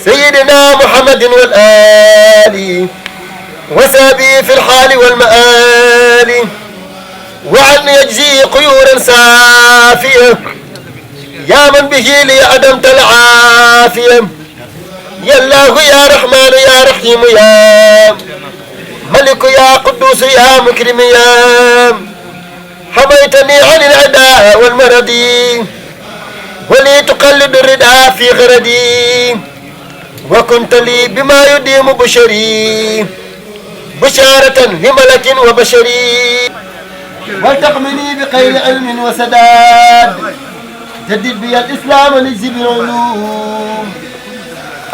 سيدنا محمد والآل وسابي في الحال والمآل وعن يجزي قيورا سافية يا من به لي عدمت العافية يا الله يا رحمن يا رحيم يا ملك يا قدوس يا مكرم يا حميتني عن العداء والمرض ولي تقلد الرداء في غردي وكنت لي بما يديم بشري بشارة لملك وبشري والتقمني بخير علم وسداد جدد بي الإسلام ونجزي بالعلوم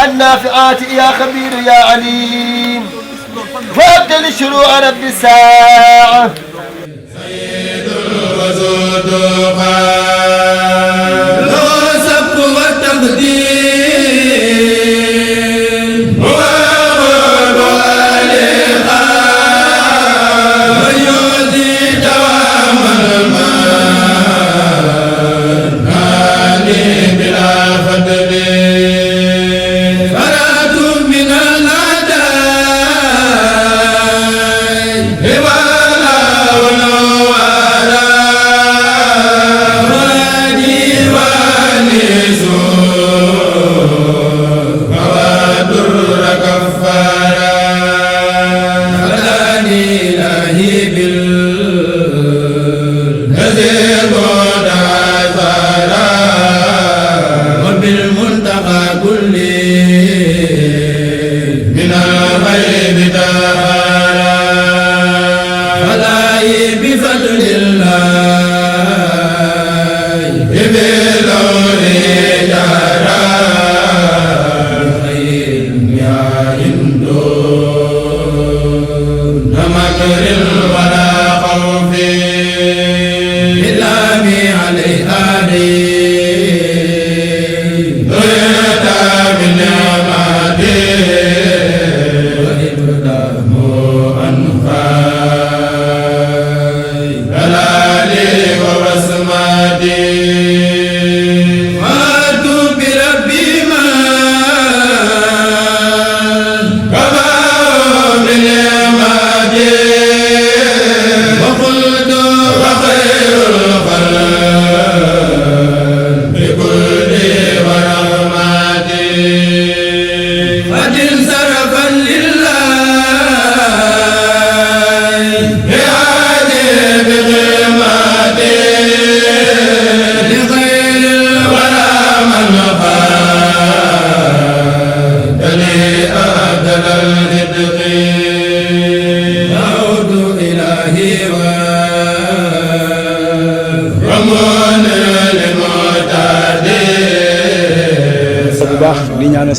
النافعات يا خبير يا عليم فابدل شروع رب الساعة سيد الوزود قال له سبق والتقديم هو أول والإخاء ويؤذي دوام المال هاني بلا فضل فرات من الأعداء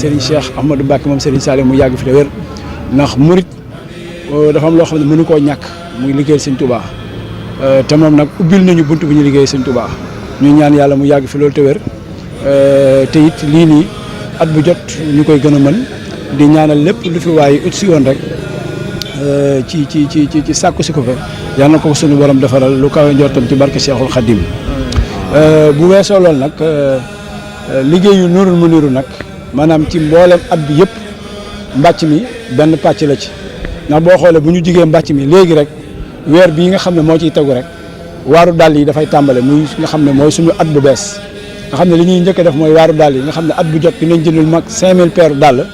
Serigne Cheikh Ahmadou Mbacké moom Serigne Saliou mu yàgg fi te wér ndax murit dafa am loo xam ne mënu koo ñàkk muy liggéey Serigne Touba te moom nag ubbil nañu bunt bu ñu liggéey Serigne Touba ñu ñaan yàlla mu yàgg fi loolu te wér te it lii nii at bu jot ñu koy gën a mën di ñaanal lépp lu fi waaye ut si woon rek ci sàkku si ko fa yal na ko suñu borom defaral lu kawe njortam ci barke Cheikhul Khadim bu weesoo loolu nag liggéeyu Nourul Mouniru nag maanaam ci mboolem at bi yëpp mbàcc mi benn pàcc la ci ndax boo xoolee bu ñu jigee mbàcc mi léegi rek weer bii nga xam ne moo ciy tegu rek waaru dàll yi dafay tàmbale muy nga xam ne mooy suñu at bu bees nga xam ne li ñuy njëkk a def mooy waaru dàll yi nga xam ne at bu jot dinañ jëndul mag 5000 paires dàll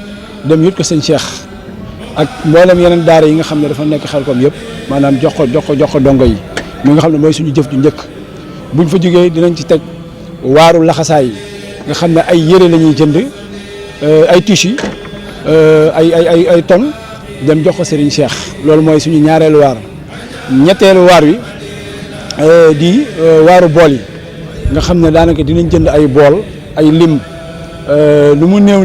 dem yët ko sëñ Cheikh ak mboolem yeneen daara yi nga xam ne dafa nekk Xelcom yëpp maanaam jox ko dongo yi mi nga xam ne mooy suñu jëf ju njëkk buñ fa jógee dinañ ci teg waaru laxasaay nga xam ne ay yére la ñuy jënd ay tissu ay tonnes dem jox ko Serigne Cheikh loolu mooy suñu ñaareelu waar ñetteelu waar wi di waaru bool yi nga xam ne daanaka dinañ jënd ay bool ay lim lu mu néew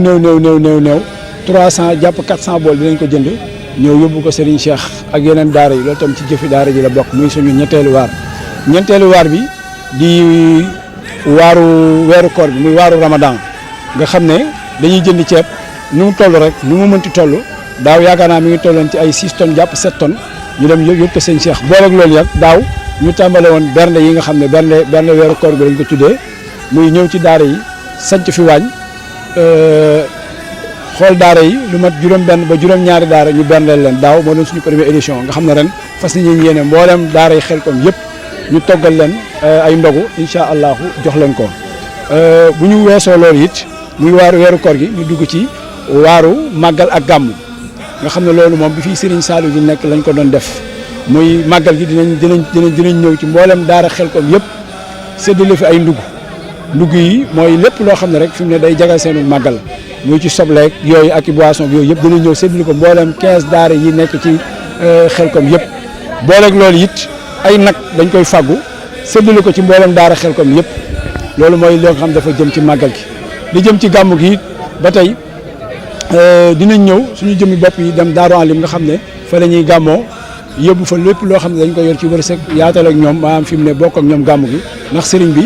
300 jàpp 400 bool dinañ ko jënd ñëw yóbbu ko Serigne Cheikh ak yeneen daara yi loolu tam ci jëfi daara ji la bokk muy suñu ñetteelu waar ñeenteelu waar bi di waaru weeru koor bi muy waaru Ramadan nga xam ne dañuy jënd ceeb nu mu toll rek nu mu mënti toll daaw yaakaar naa mi ngi tolloon ci ay 6 tonnes jàpp 7 tonnes ñu dem yóbbu ko sëñ Cheikh booleeg loolu yàgg daaw ñu tàmbale woon bernde yi nga xam ne bernde weeru koor bi lañ ko tuddee muy ñëw ci daara yi sanc fi waañ xool daara yi lu mat juróom-benn ba juróom-ñaari daara ñu berndeel leen daaw moo doon suñu première édition nga xam ne ren fas nañu yéene mboolem daara yi Xelcom yëpp ñu toggal leen ay ndogu incha allahu jox leen ko bu ñu weesoo loolu it muy waaru weeru koor gi ñu dugg ci waaru màggal ak gàmmu nga xam ne loolu moom bi fii Serigne Saliou di nekk lañ ko doon def muy màggal gi dinañ ñëw ci mboolem daara Xelcom yëpp séddale fi ay ndugg yi mooy lépp loo xam ne rek fi mu ne day jagal seenu màggal muy ci sobleeg yooyu ak i boisson bi yooyu yëpp dinañ ñëw séddale ko mboolem 15 daara yi nekk ci Xelcom yëpp booleeg loolu it ay nag dañ koy fàggu séddale ko ci mboolem daara Xelcom yëpp loolu mooy loo xam dafa jëm ci màggal gi li jëm ci gàmmu gi it ba tey dinañ ñëw suñu jëmmi bopp yi dem Daaru Alim nga xam ne fa la ñuy gàmmoo yóbbu fa lépp loo xam ne dañ ko yor ci wërsëg yaatal ak ñoom maanaam fi mu ne bokk ak ñoom gàmmu gi ndax sëriñ bi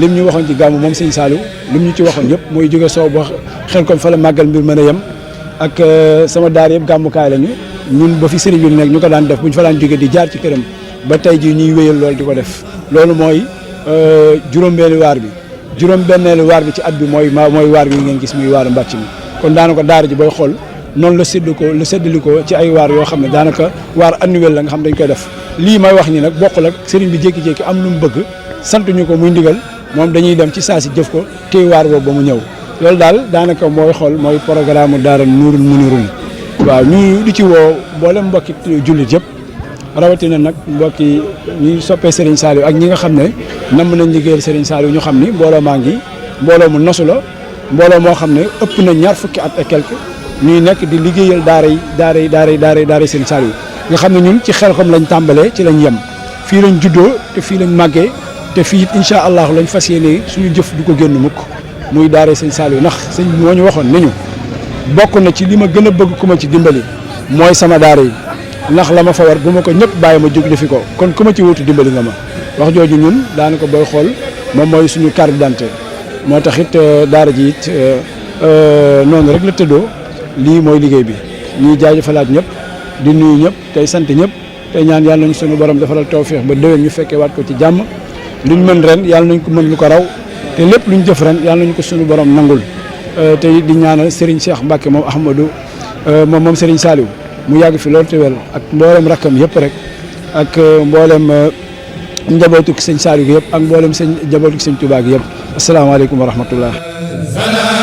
lim ñu waxoon ci gàmmu moom sëñ Saliou lim ñu ci waxoon yëpp mooy jóge soow ba Xelcom fa la màggal mbir mën a yem ak sama daar yëpp gàmmukaay lañu ñun ba fi sëriñ bi nekk ñu ko daan def bu ñu fa daan jóge di jaar ci këram ba tey ji ñuy wéyal loolu di ko def loolu mooy juróom-benni waar bi juróom-benneelu waar bi ci at bi mooy waar bi ngeen gis muy waaru mbàcc mi kon daanaka daara ji booy xool noonu la séddali ko ci ay waar yoo xam ne daanaka waar annuel la nga xam dañ koy def lii may wax nii nag bokkul ak sëriñ bi jékki-jékki am lu mu bëgg sant ñu ko muy ndigal moom dañuy dem ci saa si jëf ko téye waar boobu ba mu ñëw loolu daal daanaka mooy xool mooy programme daara Nuurul Muniruun waaw ñu di ci woo mboolem mbokki jullit yëpp rawatina nag mbokki ñi soppee Serigne Saliou ak ñi nga xam ne namm nañ liggéeyal Serigne Saliou ñu xam ni mbooloo maa ngi mbooloo mu nosu la mbooloo moo xam ne ëpp na ñaar fukki at et quelque ñuy nekk di liggéeyal daara Serigne Saliou nga xam ne ñun ci Xelcom lañ tàmbalee ci lañ yem fii lañ juddoo te fii lañ màggee te fii it incha allah lañ fas yéene suñu jëf du ko génn mukk muy daara Serigne Saliou ndax sëñ bi moo ñu waxoon ne ñu bokk na ci li ma gën a bëgg ku ma ci dimbali mooy sama daara yi ndax la ma fa war bu ma ko ñëpp bàyyi ma jóg defi ko kon ku ma ci wutu dimbali nga ma wax jooju ñun daanaka booy xool moom mooy suñu carte d'identité moo tax it daara ji it noonu rek la tëddoo lii mooy liggéey bi ñuy jaajëfalaat ñëpp di nuyu ñëpp tey sant ñëpp tey ñaan yàlla nañu suñu borom defaral tawféex ba déwén ñu fekkee waat ko ci jàmm luñ mën ren yàlla nañ ko mën lu ko raw te lépp luñ jëf ren yàlla nañu ko suñu borom nangul te di ñaanal Serigne Cheikh Mbacke moom Ahmadou moom Serigne Saliou mu yàgg fi loolu te wel ak mboolem rakkam yëpp rek ak mboolem njabootu sëñ Saliou gi yëpp ak mboolem njabootu sëñ Touba gi yëpp asalaamaaleykum wa rahmatullah. ma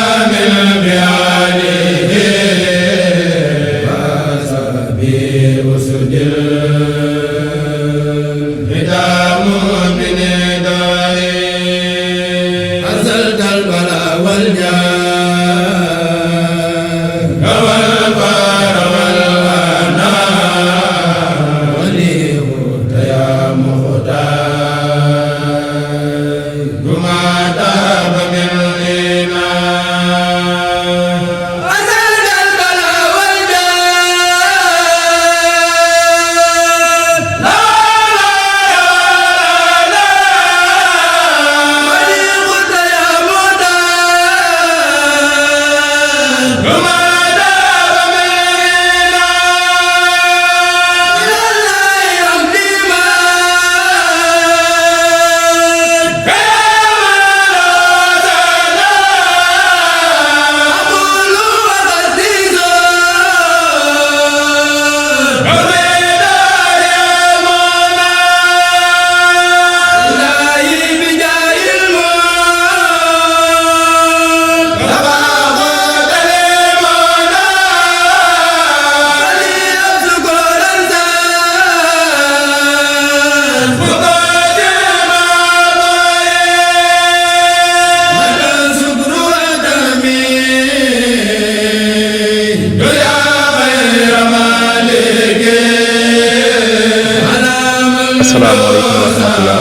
asalaamaaleykum wa rahmatulah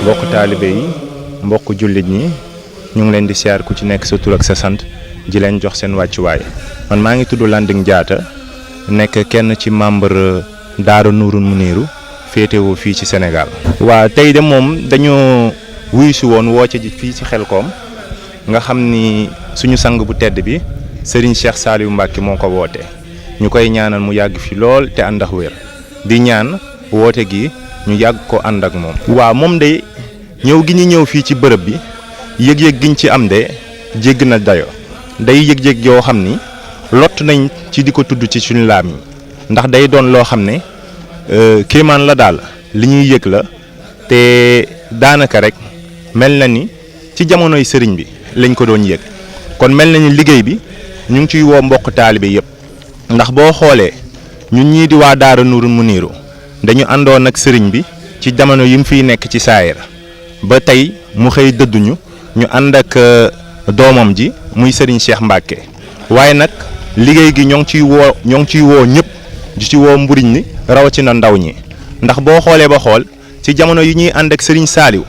mbokk taalibe yi mbokk jullit ñi ñu ngi leen di siyaar ku ci nekk sa tur ak sa sant di leen jox seen wàccuwaay man maa ngi tudd Landing Diatta nekk kenn ci membre Daara Nourul Mouniru féetewoo fii ci Sénégal. waa tey de moom dañoo wuyu si woon woote ji fii ci Xelkom nga xam ni suñu sang bu tedd bi Serigne Cheikh Saliou Mbacké moo ko woote ñu koy ñaanal mu yàgg fi lool te ànd ak wér di ñaan woote gi ñu yàgg ko ànd ak moom. waaw moom de ñëw gi ñu ñëw fii ci bërëb bi yëg-yëg giñ ci am de jégg na dayo day yëg-yëg yoo xam ni lott nañ ci di ko tudd ci suñu laam yi ndax day doon loo xam ne kéemaan la daal li ñuy yëg la te daanaka rek mel na ni ci jamonoy sëriñ bi lañ ko doon yëg kon mel na ni liggéey bi ñu ngi ciy woo mbokk taalibe yëpp ndax boo xoolee ñun ñii di waa Daara Nourul Mouniru dañu àndoon ak sëriñ bi ci jamono yi mu fiy nekk ci saayir ba tey mu xëy dëdduñu ñu ànd ak doomam ji muy sëriñ Cheikh Mbacké waaye nag liggéey gi ñoo ngi ciy woo ñëpp di ci woo mburiñ ni rawatina ndaw ñi ndax boo xoolee ba xool ci jamono yi ñuy ànd ak sëriñ Saliou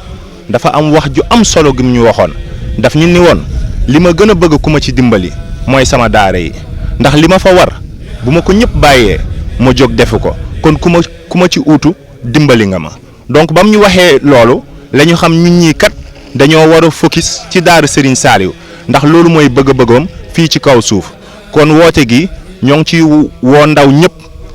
dafa am wax ju am solo gi mu ñu waxoon daf ñu ni woon li ma gën a bëgg ku ma ci dimbali mooy sama daara yi ndax li ma fa war bu ma ko ñëpp bàyyee ma jóg defu ko kon ku ma ci uutu dimbali nga ma donc ba mu ñu waxee loolu la ñu xam ñun ñii kat dañoo war a focus ci daara Serigne Saliou ndax loolu mooy bëgg-bëggoom fii ci kaw suuf kon woote gi ñoo ngi ciy woo ndaw ñëpp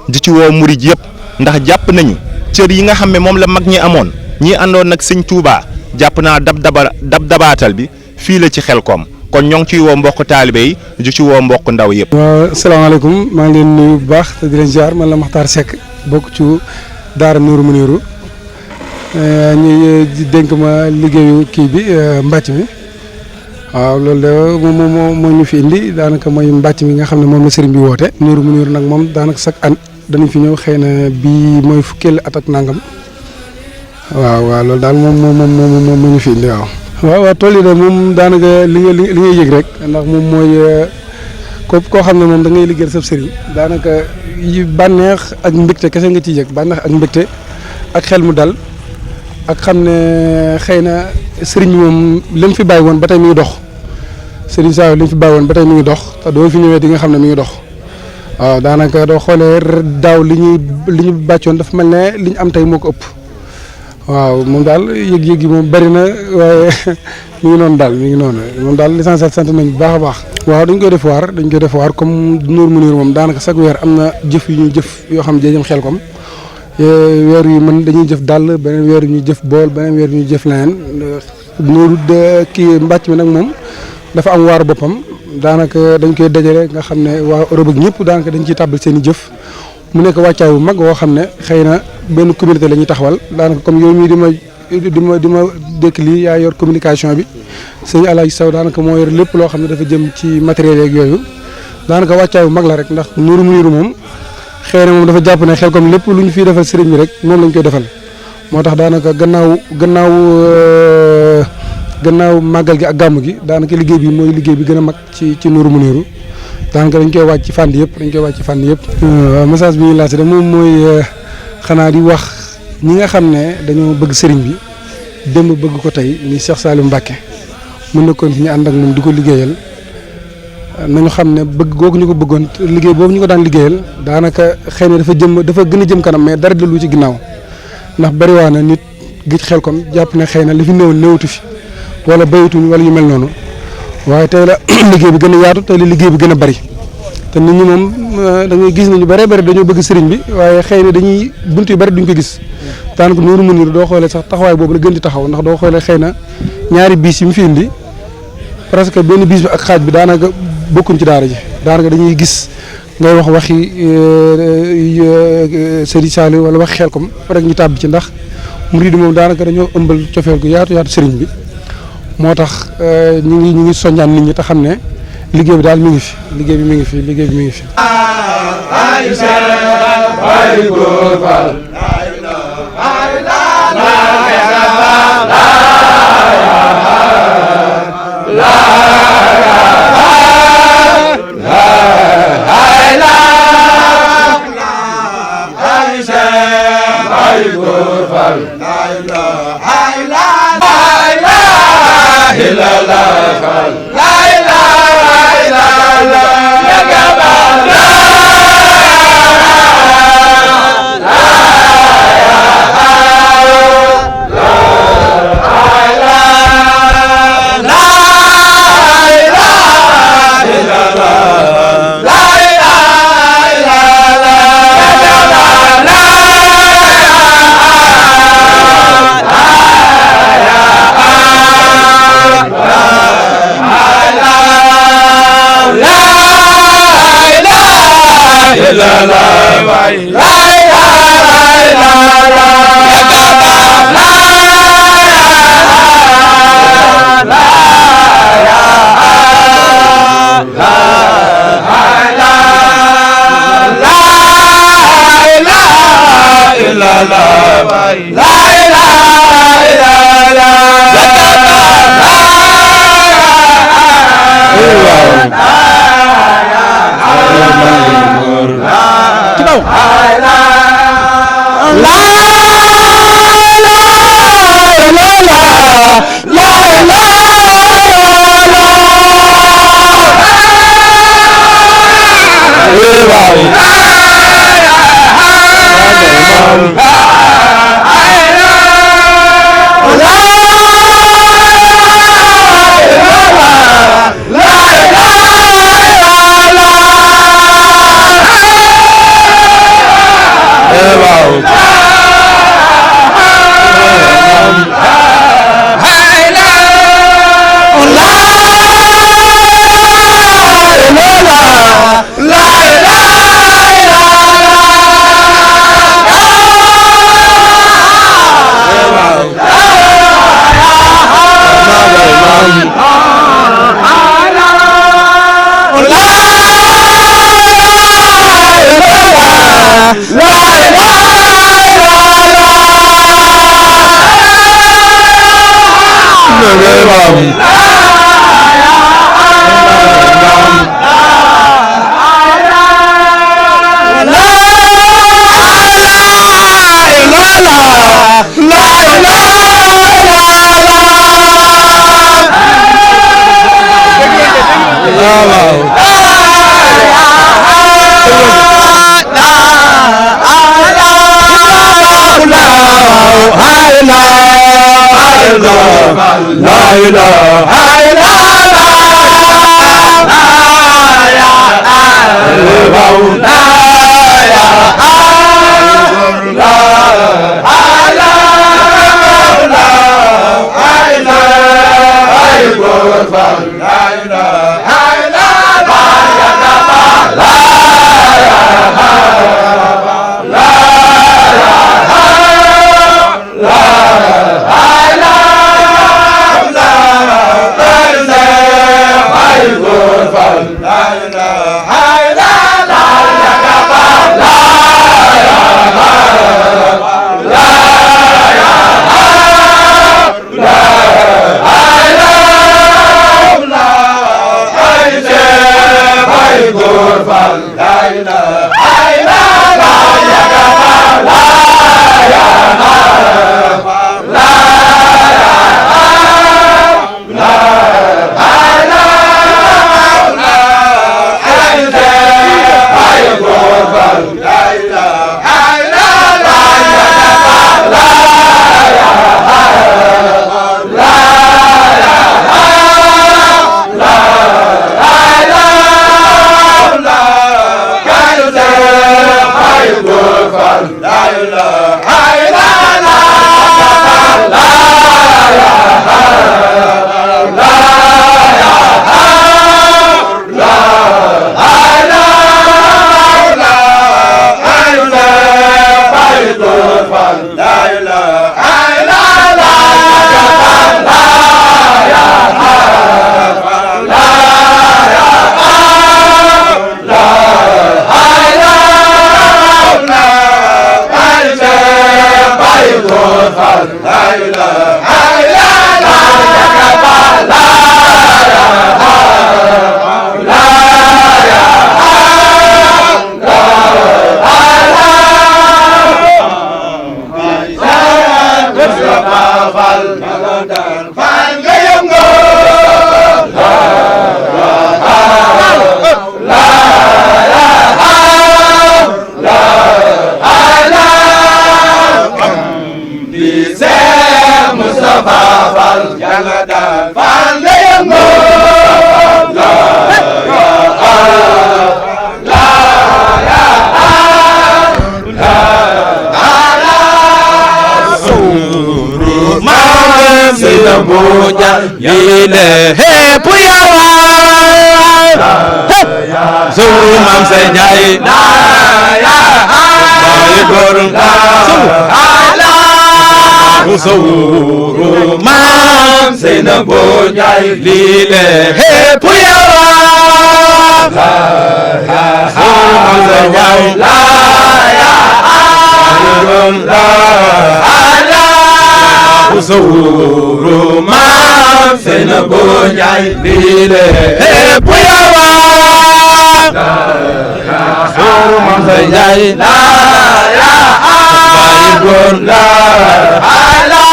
di ci woo murid yëpp ndax jàpp nañu cër yi nga xam ne moom la mag ñi amoon ñi àndoon nag sëñ Touba jàpp naa dabaatal bi fii la ci Xelkom kon ñoo ngi ciy woo mbokk taalibe yi di ci woo mbokk ndaw yëpp. waaw salaamaaleykum maa ngi leen nuyu bu baax te di leen ziar man la Makhtar Seck bokk ci Daara Nourul Mouniru ñu dénk ma liggéeyu kii bi mbàcc mi waaw loolu de moom moo ñu fi indi daanaka mooy mbàcc mi nga xam ne moom la sëriñ bi woote. Nourul Mouniru nag moom daanaka chaque an danañ fi ñëw xëy na bii mooy fukkeelu at ak nangam waaw loolu daal moom moo ñu fi indi waaw. waaw tool yi de moom daanaka li ngay yëg rek ndax moom mooy koo xam ne moom da ngay liggéeyal sab sëriñ daanaka bànneex ak mbégte kese nga ciy yëg bànneex ak mbégte ak xel mu dal ak xam ne xëy na sëriñ bi moom li mu fi bàyyi woon ba tey mi ngi dox sëriñ Saliou li mu fi bàyyi woon ba tey mi ngi dox te doo fi ñëwee di nga xam ne mi ngi dox waaw daanaka doo xoolee daaw li ñu bàccoon dafa mel ne li ñu am tey moo ko ëpp. waaw moom daal yëg-yëg yi moom bari na waaye mi ngi noonu daal mi ngi noonu moom daal l'essentiel sant nañ bu baax a baax. waaw dañ koy def waar comme Nourul Mouniru moom daanaka chaque weer am na jëf yu ñuy jëf yoo xam ne jëm Xelkom weer yu mën dañuy jëf dàll beneen weer yu ñuy jëf bool beneen weer yu ñuy jëf leneen Nourul kii mbàcc mi nag moom dafa am waar boppam daanaka dañ koy dajale nga xam ne waa Europe ak ñëpp daanaka dañ ciy tàbbal seen i jëf. mu nekk wàccaay bu mag woo xam ne xëy na benn communauté la ñuy taxawal daanaka comme yow mii di ma dëkk lii yaa yor communication bi sëñ Alaaji Sow daanaka moo yor lépp loo xam ne dafa jëm ci matériel yeeg yooyu daanaka wàccaay bu mag la rek ndax Nourul Mouniru moom xëy na moom dafa jàpp ne Xelkom lépp lu ñu fiy defal sëriñ bi rek moom lañ koy defal moo tax daanaka gannaaw màggal gi ak gàmm gi daanaka liggéey bi mooy liggéey bi gën a mag ci Nourul Mouniru daanaka dañ koy wàcc ci fànn yëpp waaw message bi ñuy lancé de moom mooy xanaa di wax ñi nga xam ne dañoo bëgg sëriñ bi démb bëgg ko tey ni Cheikh Saliou Mbacké mën na continuer ànd ak moom di ko liggéeyal nañu xam ne bëgg googu ñu ko bëggoon liggéey boobu ñu ko daan liggéeyal daanaka xëy na dafa gën a jëm kanam mais dara dellu ci ginnaaw ndax bariwaa na nit gij Xelkom jàpp ne xëy na li fi néewatu fi wala bayituñ wala yu mel noonu waaye tey la liggéey bi gën a yaatu tey la liggéey bi gën a bari te nit ñi moom da ngay gis nañu bëree bëri dañoo bëgg sëriñ bi waaye xëy na dañuy bunt yu bëri duñ ko gis daanaka Nourul Mouniru doo xoolee sax taxawaay boobu la gën di taxaw ndax doo xoolee xëy na ñaari biis yi mu fi indi presque benn biis bi ak xaaj bi daanaka bokkuñ ci daara ji daanaka dañuy gis ngay wax waxi Serigne Saliou wala wax Xelkom rek ñu tàbbi ci ndax murid moom daanaka dañoo ëmbal cofeel gu yaatu sëriñ bi moo tax ñu ngi soññaan nit ñi te xam ne liggéey bi daal mi ngi fi liggéey bi mi ngi fi. Ay la Seex Mustafa Fall yàlla daal Fall nga yëngu Seyda Mbuja yile hep yawa Suru Mam Sey Njaay la ya ay gor la ala Suru Mam Seyda Mbuja yile hep yawa Suru Mam Sey Njaay la ya ay gor la ala Suru Mam Seyda Mbuja yile hep yawa Suru Mam Sey Njaay la ya ay gor la ala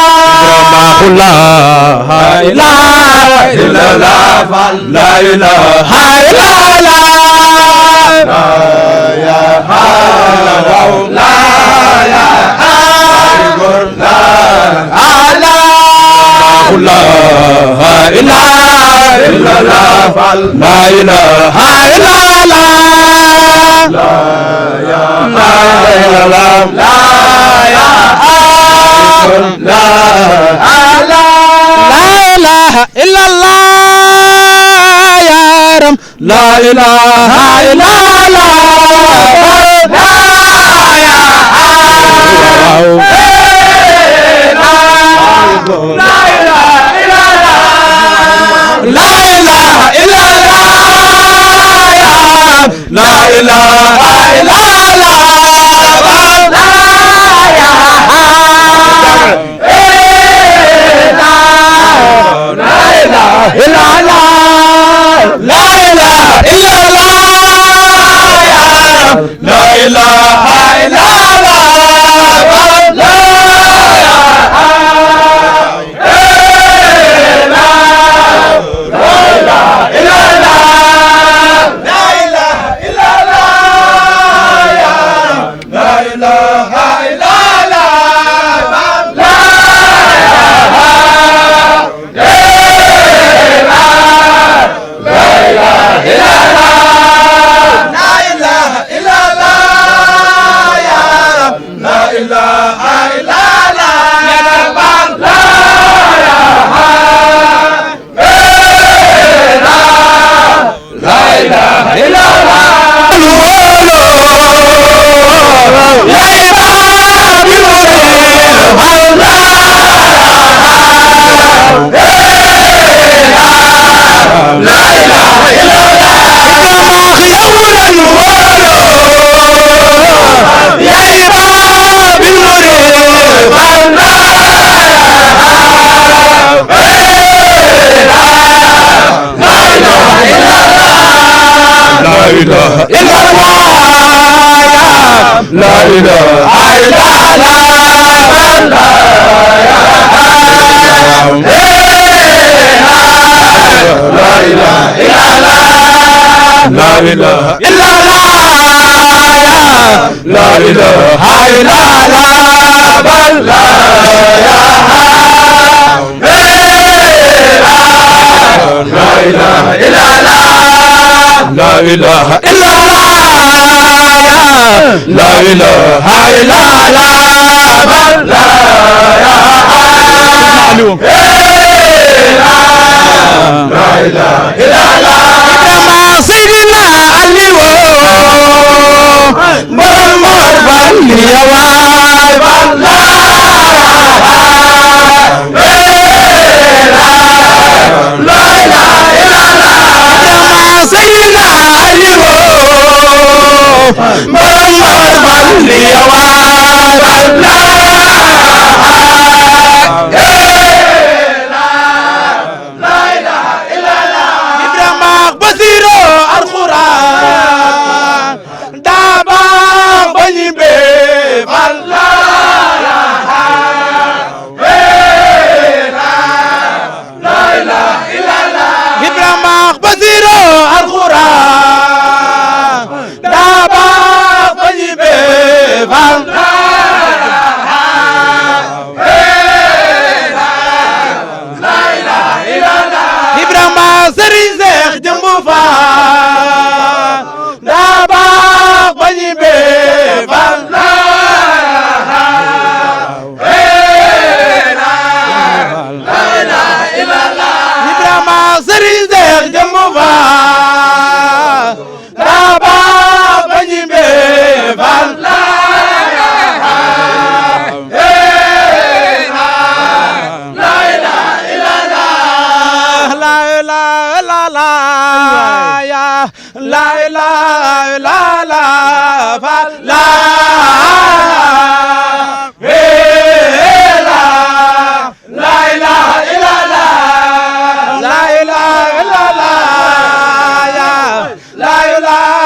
la ilaha illallah la ilaha illallah la ya ay gor la ala la ilaha illallah la ilaha illallah la ya illallah la ya la ilaha illallah yaram la ilaha illallah la ya la ilaha illallah la ilaha illallah Serigne Cheikh Jëmbu Faal daa baax ba ñibbee Faal Ibrahima Serigne Cheikh Jëmbu Faal daa baax ba ñibbee Faal la ilaha illallah Faal la ilaha illallah la ilaha illallah ya la ilaha illallah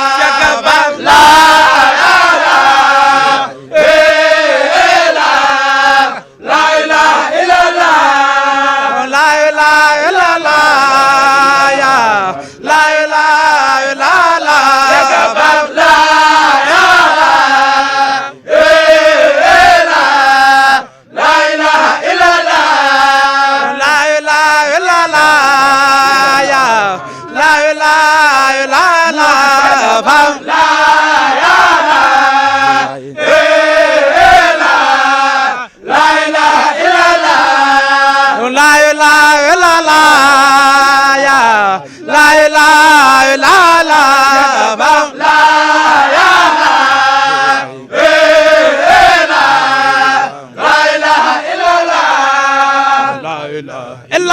Faal la ilaha illallah la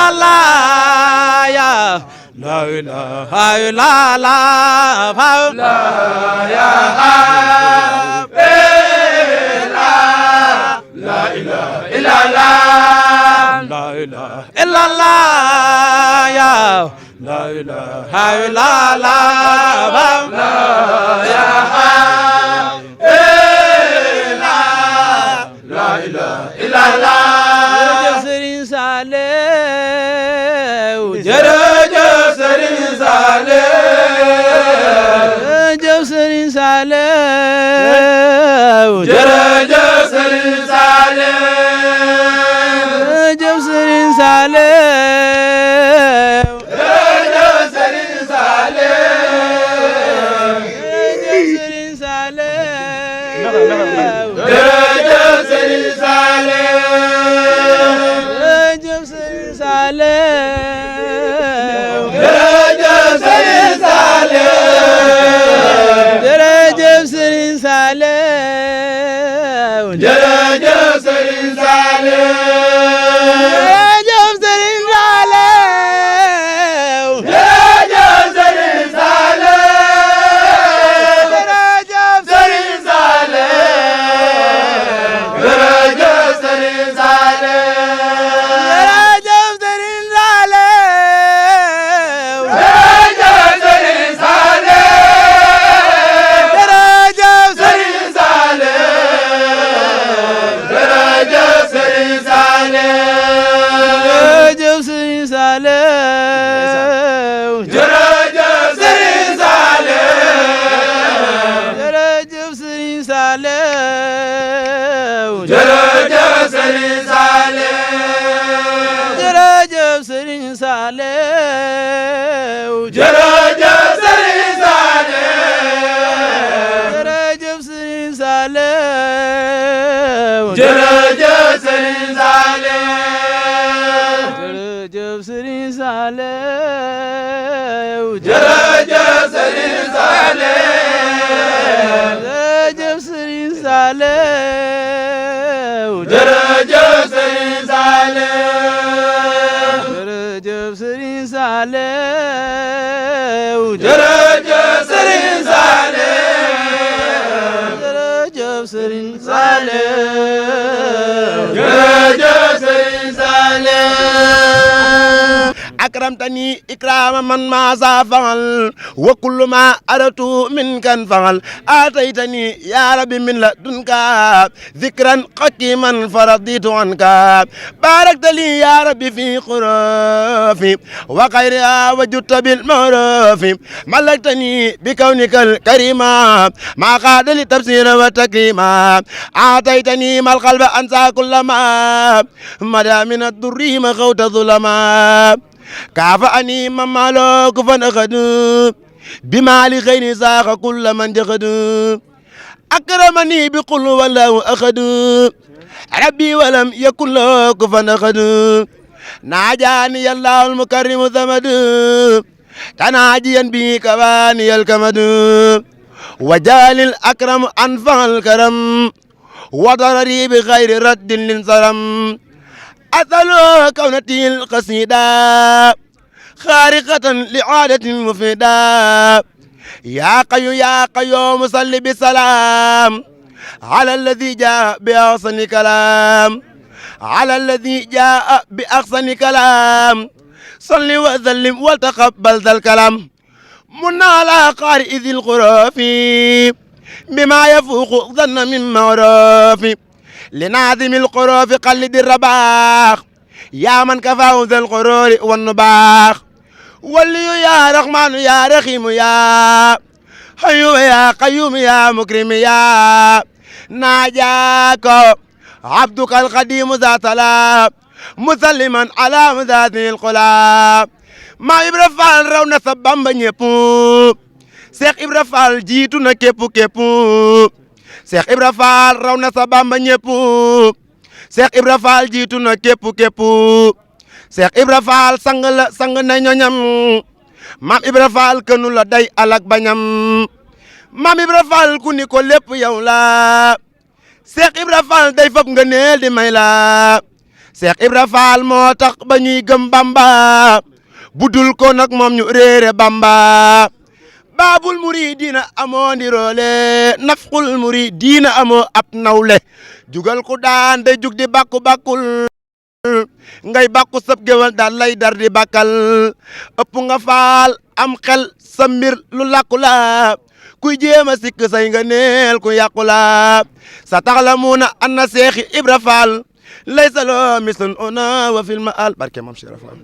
ilaha illallah la ilaha illallah la أكرمتني إكرام من ما فعل وكل ما أردت منك فعل آتيتني يا ربي من لدنك ذكرا حكيما فرضيت عنك باركت لي يا ربي في خرافي وخيرها وجدت بالمعروف ملكتني بكونك الكريم ما قاد لي تفسير وتكريما آتيتني ما القلب أنسى كل ما مدى من الضر ما خوت ظلما كافأني من مالك فنخد بما لغير ساق كل من جخد أكرمني بقل والله أخد ربي ولم يكن له كفوا أحد ناجاني الله المكرم ثمد تناجيا بي كواني الكمد وجال الأكرم أنفع الكرم وضرري بغير رد للظلم أثل كونتي القصيدة خارقة لعادة مفيدة يا قيوم صل بسلام على الذي جاء بأحسن كلام على الذي جاء بأحسن كلام صل وسلم وتقبل ذا الكلام من على قارئ ذي الغرف بما يفوق ظن من معروف لناظم القروف قلد الرباخ يا من كفاه ذا الغرور والنباخ ولي يا رحمن يا رحيم يا حي يا قيوم يا مكرم يا ناجاك عبدك القديم ذا طلاب مسلما على مذاته القلاب ما إبرا فال رونا سبام بنيبو Seex Ibra Faal jiitu na képp képp Seex Ibra Faal raw na sa Bamba ñépp Seex Ibra Faal jiitu na képp képp Seex Ibra Faal sang la sang na ñoñam Maam Ibra Faal kënu la day alak bañam Maam Ibra Faal ku ni ko lépp yow la Seex Ibra Faal day fab nga neel di may la Seex Ibra Faal moo tax ba ñuy gëm Bamba budul ko nag moom ñu réere Bamba baabul muridina amoo ndiroole nafqul muridina amoo ab nawle jugal ku daan day jug di bakku bakkul ngay bakku sab gewal daal lay dar di bakkal ëpp nga faal am xel sa mbir lu làkku la kuy jéema sikk say nga neel ku yàqu la sa taxlamuuna anna seexi Ibra Faal laysa loo mislun una wa fil maal barke mam Cheikh Faal